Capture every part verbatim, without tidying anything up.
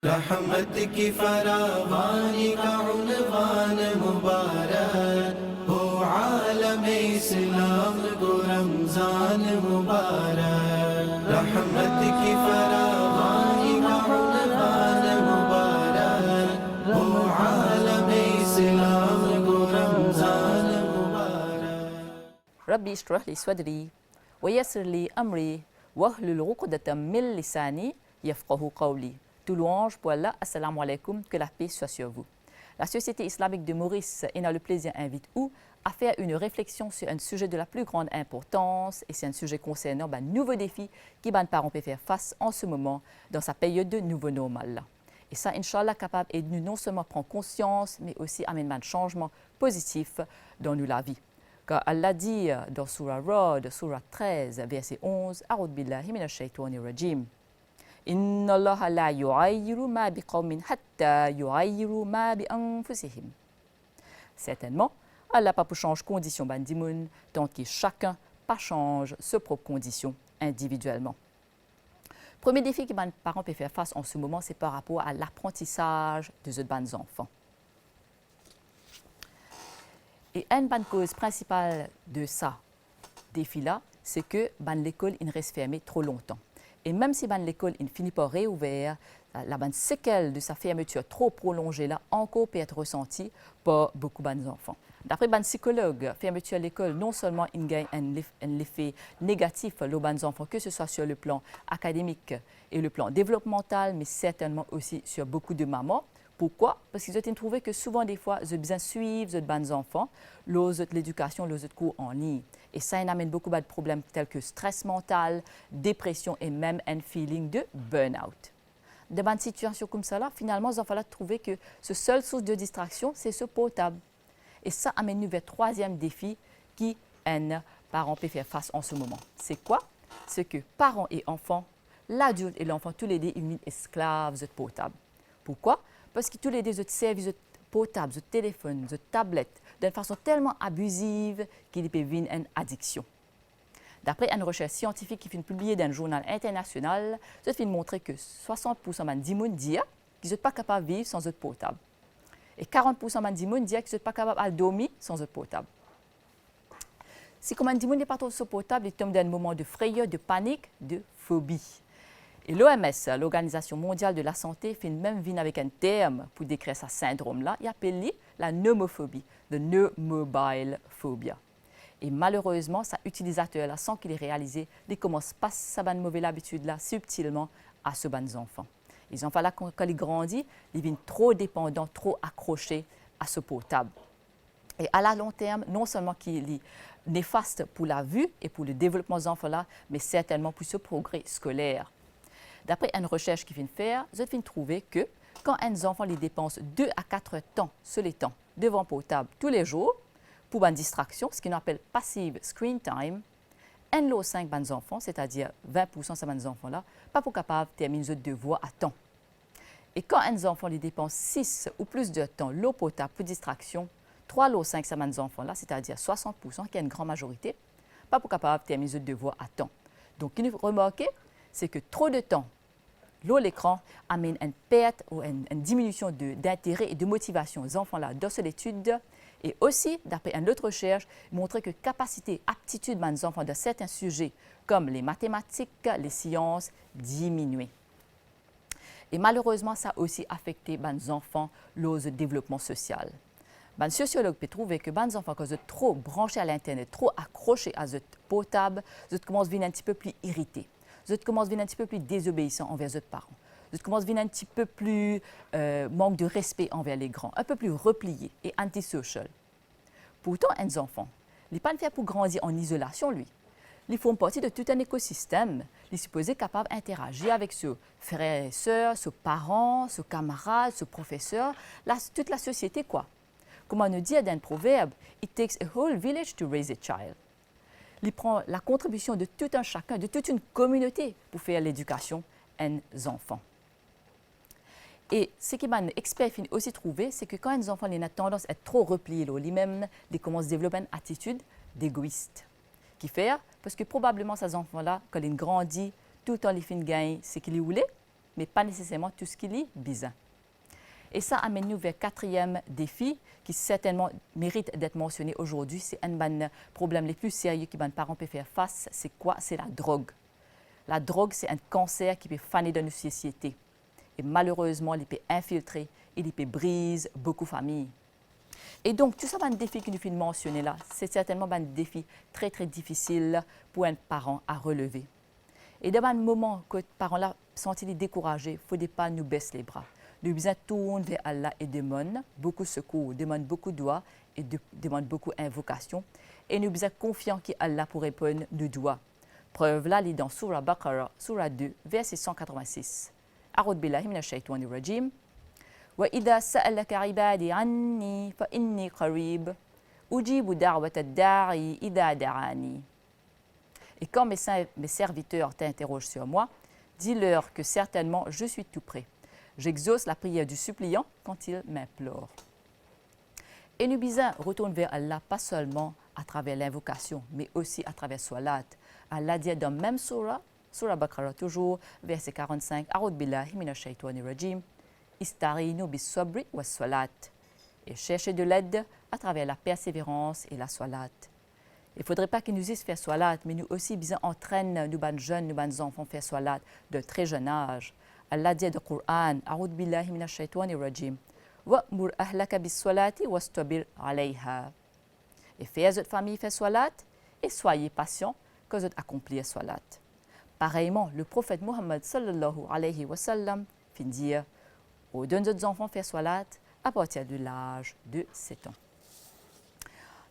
رحمت کی فراوانی کا عنوان مبارک ہو، عالم اسلام کو رمضان مبارک۔ رحمت کی فراوانی کا عنوان مبارک ہو، عالم اسلام کو رمضان مبارک۔ رب اشرح لي صدري ويسر لي أمري واحلل عقدة من لساني يفقهوا قولي. Tout louange pour Allah. Assalamu alaikum, que la paix soit sur vous. La Société islamique de Maurice, ena le plaisir invit ou à faire une réflexion sur un sujet de la plus grande importance, et c'est un sujet concernant bann nouvo defi ki bann paran pe fer fas an se moman dan sa peryod de nouvo normal la. E sa, inshallah, kapav ed nou non selman pran konsians, me osi amenn bann sanzman pozitif dan nou lavi. Kar Allah dir dan Soura Ra'd, Soura trez, verse onz, A'udhu billahi minash shaitanir rajim. Inna Allaha la yughayyiru ma bi qawmin hatta yughayyiru ma bi anfusihim. Sertennman, Allah pa pou sanz kondision bann dimoun, tan ki sakenn pa sanz so prop kondision individielman. Premie defi ki bann paran pe fer fas an se moman, se par rapor a laprantisaz de zot bann zanfan. E enn bann koz prinsipal de sa defi la, se ke bann lekol inn res ferme tro lontan. E mem si bann lekol inn fini par reouver, la, la bann sekel de sa fermetir tro prolonze la ankor pe et resanti par boukou bann zanfan. Dapre bann sikolog, fermetir lekol non selman inn gagn enn lef-, enn lefe negatif lor bann zanfan, ke se swa sur le plan akademik e le plan devlopmantal, me sertennman osi sur boukou de mama. Pourkwa? Parski zot inn trouve ke souvan defwa, zot bizin swiv zot bann zanfan lor zot ledikasion, lor zot kour an lign. E sa inn amenn boukou bann problem tel ke stres mantal, depresion e mem enn feeling de burn-out. Dan bann sitiasion koumsa la, finalman, zanfan la trouve ke so sel sours de distraksion, se so portab. E sa amenn nou ver trwaziem defi ki enn paran pe fer fas an se moman. Se kwa? Se ke paran e anfan, ladilt e lanfan, toulede inn vinn esklav zot portab. Pourkwa? Parski toulede zot servi zot portab, zot telefonn, zot tablet dan enn fason telman abiziv ki li pe vinn enn adiksion. Dapre enn resers siantifik ki finn pibliye dan enn zournal internasional, zot finn montre ke swasant poursan bann dimoun dir ki zot pa kapav viv san zot portab. E karant poursan bann dimoun dir ki zot pa kapav al dormi san zot portab. Si kouma enn dimoun li pa trouv so portab, li tom dan enn moman de freyer, de panik, de fobi. E l'O M S, Lorganizasion Mondial de la Sante, finn mem vinn avek enn term pou dekrir sa sindrom la, li apel li la nomophobie, the nomophobia. E malerezman, sa itilizater la, san ki li realize, li koumans pas sa bann move labitid la sibtilman a so bann zanfan. E zanfan la, kan, kan li grandi, li vinn tro depandan, tro akrose a so portab. E a la long term, non selman ki li nefast pou lavi e pou le devlopman zanfan la, me sertennman pou so progre skoler. Dapre enn resers ki finn fer, zot finn trouve ke kan enn zanfan li depans de a kat er tan so letan devan portab toulezour pou bann distraksion, seki nou apel passive screen time, enn lor sink bann zanfan, setadir vin poursan sa bann zanfan la, pa pou kapav terminn zot devwar a tan. E kan enn zanfan li depans sis ou plis de tan lor portab pou distraksion, trwa lor sink sa bann zanfan la, setadir swasant poursan, ki enn gran mazorite, pa pou kapav terminn zot devwar a tan. Donk, ki nou remarke, se ke tro de tan lor lekran amenn enn pert ou enn, enn diminision de, dintere e de motivasion zanfan la dan so letid, e osi, dapre enn lot resers, montre ke kapasite, aptitid bann zanfan dan sertin size, kom le matematik, le sians, diminue. E malerezman, sa osi afekte bann zanfan lor zot devlopman sosial. Bann sosiolog pe trouve ke bann zanfan, kan zot tro branse a linternet, tro akrose a zot portab, zot koumans vinn enn tipe pli irite. Zot koumans vinn enn tipe pli dezobeisan anver zot paran. Zot koumans vinn enn tipe pli, eh, mank de respe anver legran, enn pe pli repliye e antisocial. Pourtan, enn zanfan, li pa'nn fer pou grandi an izolasion, li. Li form parti de tou enn ekosistem, li sipoze kapav interazir avek so frer e ser, so paran, so kamarad, so profeser, la, tout lasosiete, kwa. Kouma nou dir dan enn proverb, "It takes a whole village to raise a child." Li pran lakontribision de tou enn sakenn, de tout enn kominote pou fer ledikasion enn zanfan. E seki bann exper finn osi trouve, se ke kan enn zanfan li ena tandans et tro repliye lor limem, li koumans devlop enn atitid degois. Kifer? Parski probableman sa zanfan la, kan li grandi, toultan li finn gagn seki li oule, me pa neseserman tou seki li bizin. E sa amenn nou ver katriem defi, ki sertennman merit d'être mentionné aujourd'hui, se enn bann problem le pli serye ki bann paran pe fer fas, se kwa? Se ladrog. Ladrog, se enn kanser ki pe fane dan nou sosiete. E malerezman, li pe infiltre e li pe briz boukou fami. E donk, tou sa bann defi ki nou finn mansione la, se sertennman bann defi tre, tre difisil pou enn paran a releve. E dan bann moman kot paran la santi li dekouraze, fode pa nou bes lebra. Nou bizin tourn ver Allah e demann boukou sekour, demann boukou dwa e de-, demann boukou invokasion. E nou bizin konfian ki Allah pou reponn nou dwa. Prev la, li dan Soura Baqara, Soura de, verse san katrovin-sis. A'udhu billahi minash shaitanir rajim. Wa idha sa'alaka ibadi anni fa inni qarib, ujibu da'watad da'i idha da'ani. Et quand mes, sin- mes serviteurs t'interrogent sur moi, dis-leur que certainement je suis tout près. J'exauce la prière du suppliant quand il m'implore. E nou bizin retourn ver Allah pa selman atraver linvokasion, me osi atraver swalat. Allah dir dan mem soura, Soura Baqara touzour, verse karant-sink, A'udhu billahi minash shaitanir rajim, Ista'inu bis sabri was swalat. E cherchez de l'aide à travers la persévérance et la swalat. E fodre pa ki nou zis fer swalat, me nou osi bizin antrenn nou bann zenn, nou bann zanfan fer swalat de tre zenn az. Allah dir dan Koran, A'udhu billahi minash shaitanir rajim, Wa'mur ahlaka bis swalati wastabir alayha. E fer zot fami fer swalat, e swaye pasian kan zot akonplir swalat. Pareyman, le profet Muhammad sallallahu alayhi wa sallam finn dir, ordonn zot zanfan fer swalat a partir de laz de set an.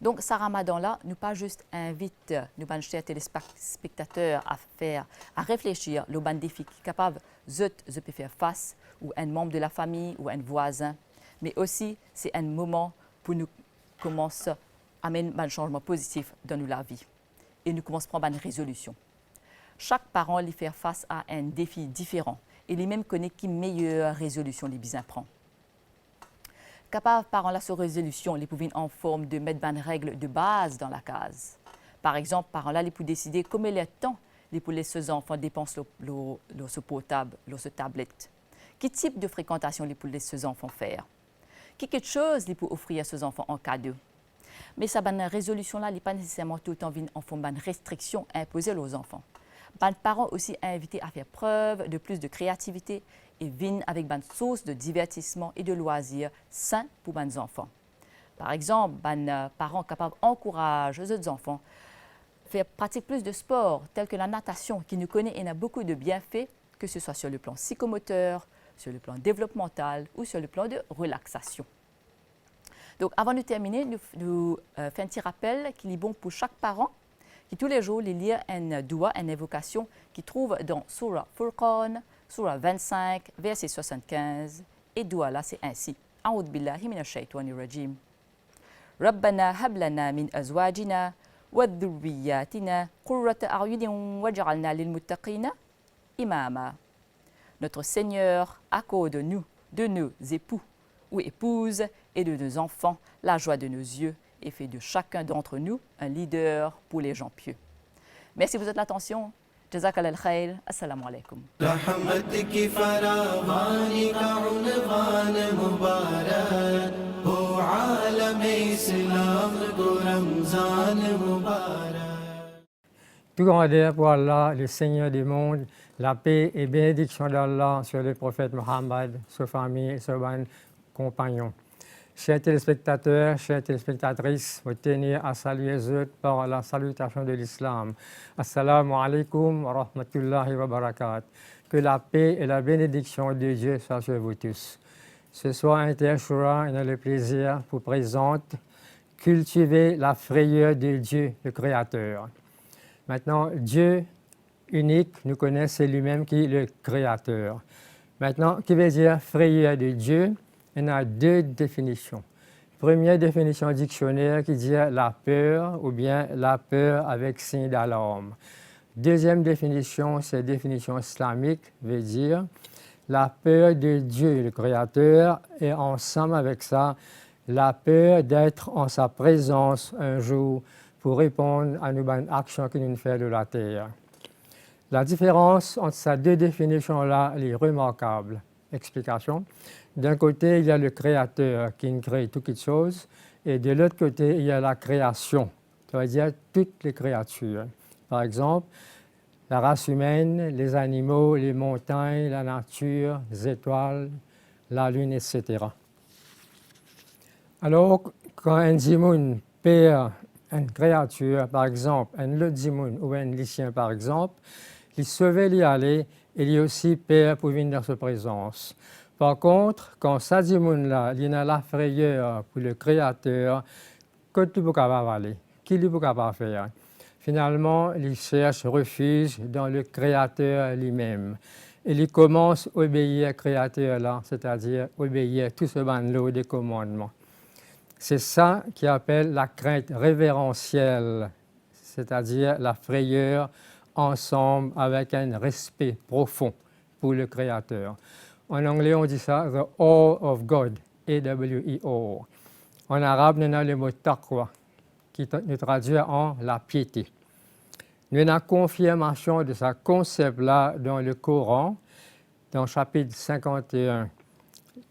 Donk, sa Ramadan la, nou pa zis invit nou bann ser telespe-, spektater a fer, a reflesir lor bann defi ki kapav zot, zot pe fer fas, ou enn manm de lafami, ou enn vwazin, me osi se enn moman pou nou koumans amenn bann sanzman pozitif dan nou lavi. E nou koumans pran bann rezolision. Sak paran li fer fas a enn defi diferan e li mem kone ki meyer rezolision li bizin pran. Kapav paran la so rezolision li pou vinn an form de met bann reg de baz dan lakaz. Par exanp, paran la li pou deside komie lertan li pou les so zanfan depans lor, lor, lor so portab, lor so tablet. Ki tip de frekantasion li pou les so zanfan fer? Ki kiksoz li pou ofrir so zanfan an kado? Me sa bann rezolision la, li pa neseserman toultan vinn an form bann restriksion inpoze lor zanfan. Bann paran osi invite a fer prev de plis de kreativite e vinn avek bann sours de divertisman e de lwazir sin pou bann zanfan. Par exanp, bann, eh, paran kapav ankouraz zot zanfan fer pratik plis de spor, tel ke lanatasion, ki nou kone ena boukou de bienfe, ke se swa sur le plan psychomoteur, sur le plan développemental ou sur le plan de relaxation. Donk, avan nou termine, nou, nou, eh, fer enn ti rapel ki li bon pou sak paran, ki toulezour li lir enn doua, enn invokasion ki trouv dan Soura Furqan, Soura vinn-sink, verse swasannkinz, e doua la se ensi. A'udhu billahi minash shaitanir rajim. Rabbana hab lana min azwajina wa dhurriyyatina qurrata a'yunin waj'alna lil muttaqina imama. Notre Seigneur, accorde-nous de nos époux ou épouses et de nos enfants la joie de nos yeux et fais de chacun d'entre nous un leader pour les gens pieux. Merci pour votre attention. Jazakallah khair. Assalamu alaikum. رحمت کی فراوانی کا عنوان مبارک، ہو عالم اسلام کو رمضان مبارک۔ Tout grandeur pour Allah, le Seigneur des mondes, la paix et bénédiction d'Allah sur le prophète Mohammed, sa fami e sa bann konpagnon. Chers téléspectateurs, chères téléspectatrices, mo tenir a salie zot par la salutation de l'islam. Assalamu alaikum wa rahmatullahi wa barakatuh. Que la paix et la bénédiction de Dieu soient sur vous tous. Ce soir, Inter Shura, on a le plaisir pour présenter Cultiver la frayeur de Dieu, le Créateur. Maintenant, Dieu unique, nou kone se limem ki le Créateur. Maintenant, ki vedir frayeur de Dieu? Ena de definision. Première définition dictionnaire ki dir la peur oubien la peur avec signe d'alarme. Deuxième définition, c'est définition islamique, veut dire la peur de Dieu, le Créateur, et ensemble avec ça, la peur d'être en sa présence un jour pour répondre à nou bann aksion ki nou fer lor later. La diferans ant sa de definision la, li remarkab. Explikasion. D'un kote, il y a le Créateur qui crée toute chose, et de l'autre côté, il y a la création, ça veut dire toutes les créatures. Par exemple, la race humaine, les animaux, les montagnes, la nature, les étoiles, la lune, et cetera. Alor, kan enn dimoun per enn kreatir, par exanp, enn lot dimoun ou enn lisien, par exanp, li sove, li ale, e li osi per pou vinn dan so prezans. Par kont, kan sa dimoun la, li ena lafreyer pou le Kreater, kot li pou kapav ale? Ki li pou kapav fer? Finalman, li sers refiz dan le Kreater limem e li koumans obeir Kreater la, setadir obeir tou so bann lord e komannman. Se sa ki apel lakrint reveransiel, setadir lafreyer ansam avek enn respe profon pou le Kreater. An angle, on dir sa the awe of God, A W E, awe. An arab, nou ena lemo taqwa, ki tra-, nou tradwir an lapiete. Nou ena konfirmasion de sa konsep la dan le Koran, dan sapit sinkant-e-enn,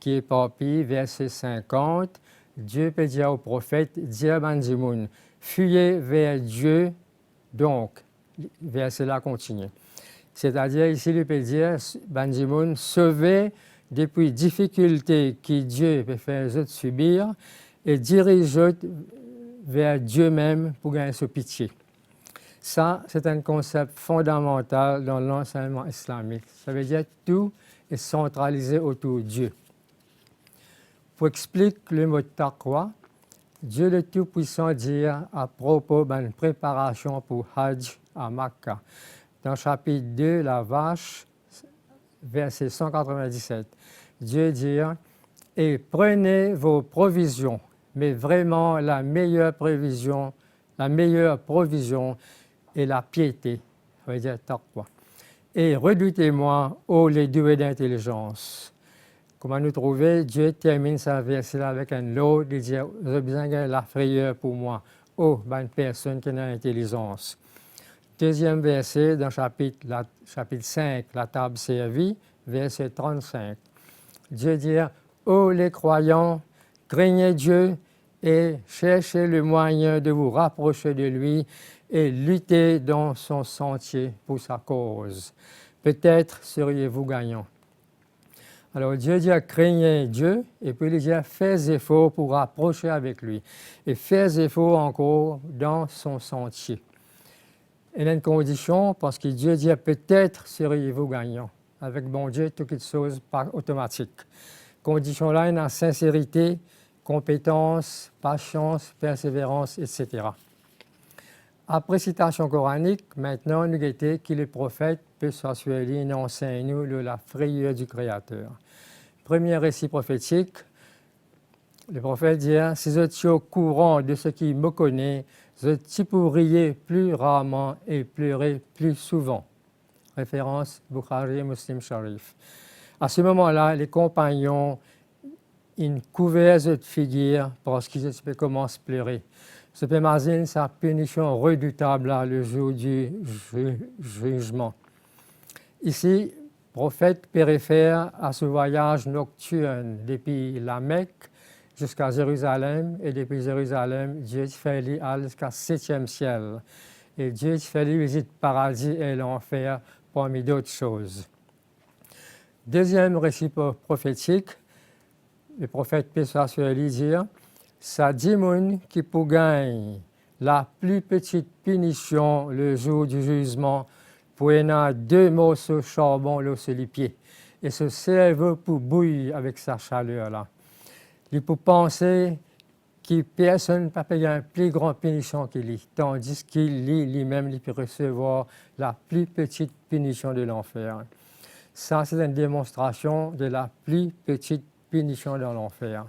ki eparpiy, verse sinkant, Die pe dir o profet, dir bann dimoun, fuyez vers Dieu, donc, verse la kontinie. Setadir, isi, li pe dir, s-, bann dimoun, sove depi difikilte ki Die pe fer zot sibir e diriz zot ver Die mem pou gagn so pitie. Sa, se enn konsep fondamantal dan lansegnman islamik. Savedir tou est centralisé autour de Dieu. Pou explik lemo taqwa, Die le Tout-Puissant dir apropo bann preparasion pou Hajj a Makka, dan sapit de, Lavach, verse san katrovin-diset, Die dir, et prenez vos provisions, mais vraiment la meilleure prévision, la meilleure provision est la piété, savedir taqwa. Et redoutez-moi, ô les doués d'intelligence. Kouma nou trouve, Die terminn sa verse la avek enn lord, li dir, zot bizin gagn lafreyer pou mwa, o bann personn ki ena intelizans. Deziem verse dan sapit la, sapit sink, Latab Servi, verse trannsink. Die dir, ô les croyants, craignez Dieu et cherchez le moyen de vous rapprocher de lui et luttez dans son sentier pour sa cause. Peut-être seriez-vous gagnants. Alor, Die dir, craignez Dieu, epi li dir, fer zefor pou raprose avek li, e fer zefor ankor dan son santie. Ena enn kondision, parski Die dir, peut-être seriez-vous gagnants. Avek Bondie, tou kiksoz pa otomatik. Kondision la ena sinserite, konpetans, pasians, perseverans, etsetera. Apre sitasion koranik, mintnan nou gete ki leprofet, pe swa swa li, inn ansegn nou lor lafreyer di Kreater. Premie resi profetik, leprofet dir, si zot ti okouran de seki mo kone, zot ti pou riye pli rarman e plere pli souvan. Referans Bukhari e Muslim Sharif. A se moman la, le konpagnon inn kouver zot figir parski zot ti pe koumans plere. Zot pe imazinn sa pinision redoutab la, le jour du ju-, jugement. Isi, profet pe refer a so vwayaz noktirn depi Lamek ziska Zerizalem, e depi Zerizalem, Die ti fer li al ziska setiem siel. E Die ti fer li vizit paradi e lanfer, parmi dot soz. Deziem resi pro-, profetik, leprofet, pe swa swa li, dir, sa dimoun ki pou gagn la pli petite punition le jour du jugement, pou ena de morso sarbon lor so lipie, e so servo pou bouy avek sa saler la. Li pou panse ki personn pa pe gagn pli gran pinision ki li, tandis ki li, limem, li pe resevwar la pli petite punition de lanfer. Sa, se enn demonstrasion de la pli petite punition dan lanfer.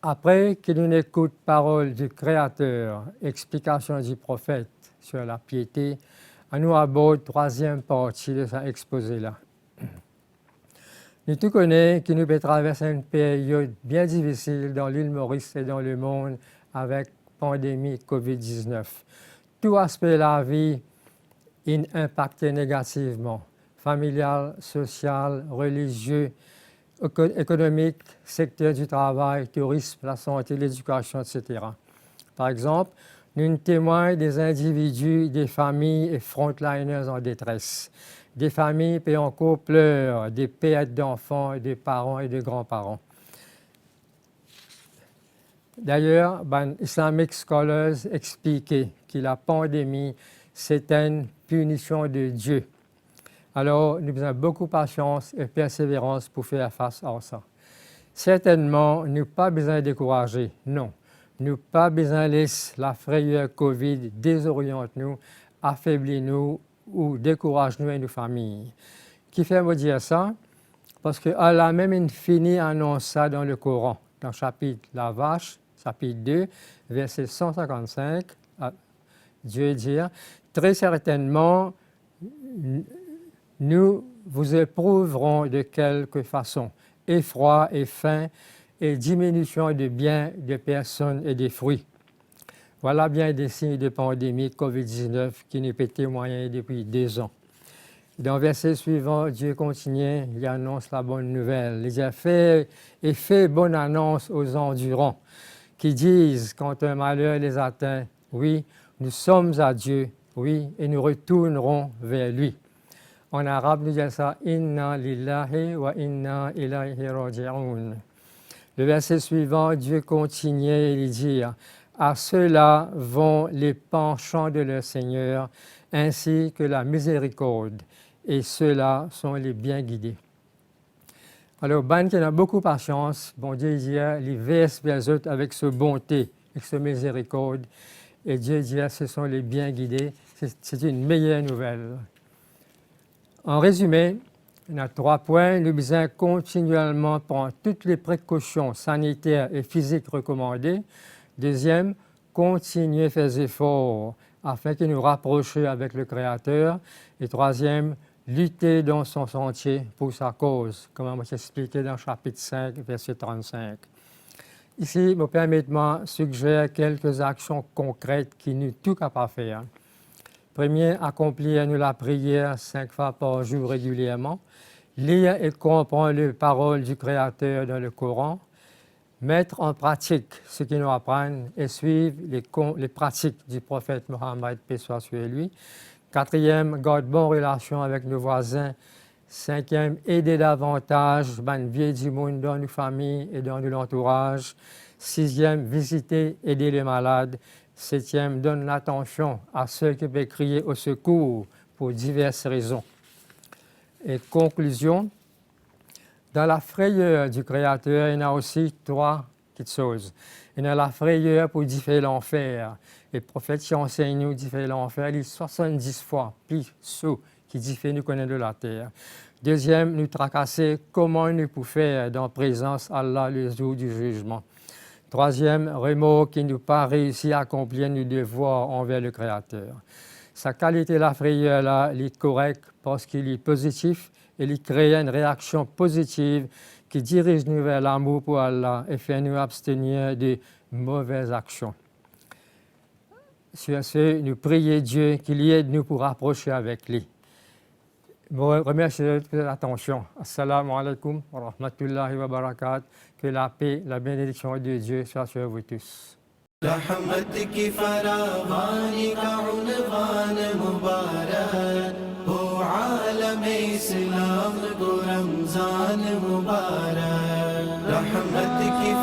Apre ki nou'nn ekout parol di Kreater, explikasion di profet sur la piété, anou abord trwaziem parti de sa expoze la. Nou tou kone ki nou pe travers enn period bien difisil dan Lil Moris e dan lemond avek pandemi covid diznef. Tou aspe lavi inn inpakte negativman, familial, sosial, relizie, eko-, ekonomik, sekter di travay, tourism, lasante, ledikasion, etsetera. Par exanp, nou temwagn de zindividi, de fami e frontliners an detres. De fami pe ankor pler de pert danfan, de paran e de granparan. Dayer, bann Islamic scholars explike ki lapandemi se enn pinision de Die. Alor, nou bizin boukou pasians e perseverans pou fer fas ar sa. Sertennman, nou pa bizin dekouraze, non. Nou pa bizin les lafreyer Covid dezoriant nou, afebli nou ou dekouraz nou e nou fami. Kifer mo dir sa? Parski Allah mem inn fini anons sa dan Lekoran, dan sapit Lavach, sapit de, verse san sinkant-sink, a, Die dir, "Très certainement, n-, nous vous éprouverons de quelque façon, effroi et faim, et diminution de biens, de personnes et de fruits." Vwala bien de sign de pandemi Covid diznef ki nou pe temwagne depi de zan. Dan verse swivan, Die kontigne, li anons labonn nouvel. Li dir, "Fais, et fais bonne annonce aux endurants qui disent quand un malheur les atteint, oui, nous sommes à Dieu, oui, et nous retournerons vers lui." An arab, nou dir sa, "Inna lillahi wa inna ilayhi raji'un." Le verse swivan, Die kontigne e li dir, "À ceux-là vont les penchants de leur Seigneur, ainsi que la miséricorde, et ceux-là sont les bien guidés." Alor, bann ki ena boukou pasians, Bondie dir, li vers ver zot avek so bonte, ek so mizerikord, e Die dir, "Ce sont les bien guidés", se, se enn meyer nouvel. An rezime, ena trwa pwin, nou bizin kontinielman pran tou le prekosion saniter e fizik rekomande. Deziem, kontigne fer zefor afin ki nou raprose avek le Kreater. E trwaziem, lite dan son santie pou sa koz, kouma mo ti explike dan sapit sink, verse trannsink. Isi, mo permet mwa sigzer kelke aksion konkret ki nou tou kapav fer. Premie, akonplir nou lapriyer sink fwa par zour regilierman, lir e konpran le parol di Kreater dan le Koran, met an pratik seki nou aprann e swiv le kon-, le pratik di Profet Mohammad, paix soit sur lui. Katriem, gard bon relasion avek nou vwazin. Sinkiem, ede davantaz bann vie dimoun dan nou fami e dan nou lantouraz. Siziem, vizite, ede le malad. Setiem, donn latansion a seki pe kriye o sekour pou divers rezon. E konklizion, dan lafreyer di Kreater, ena osi trwa kiksoz. Ena lafreyer pou dife lanfer. E Profet ti ansegn nou dife lanfer, li swasanndis fwa pli so ki dife nou kone lor later. Deziem, nou trakase kouma nou pou fer dan prezans Allah le zour di zizman. Trwaziem, remor ki nou pa reisi akonplir nou devwar anver le Kreater. Sa kalite lafreyer la, li korek parski li pozitif e li kree enn reaksion pozitiv ki diriz nou ver lamour pou Allah e fer nou abstenir de move aksion. Sur ce, nou priye Die ki li ed nou pou raprose avek li. Mo remersie zot pou zot atansion. Assalamu alaikum wa rahmatullahi wa barakatuh. Que la paix, la bénédiction de Dieu soit sur vous tous. رحمت کی فراوانی کا عنوان مبارک ہو، عالم اسلام کو رمضان مبارک۔ رحمت کی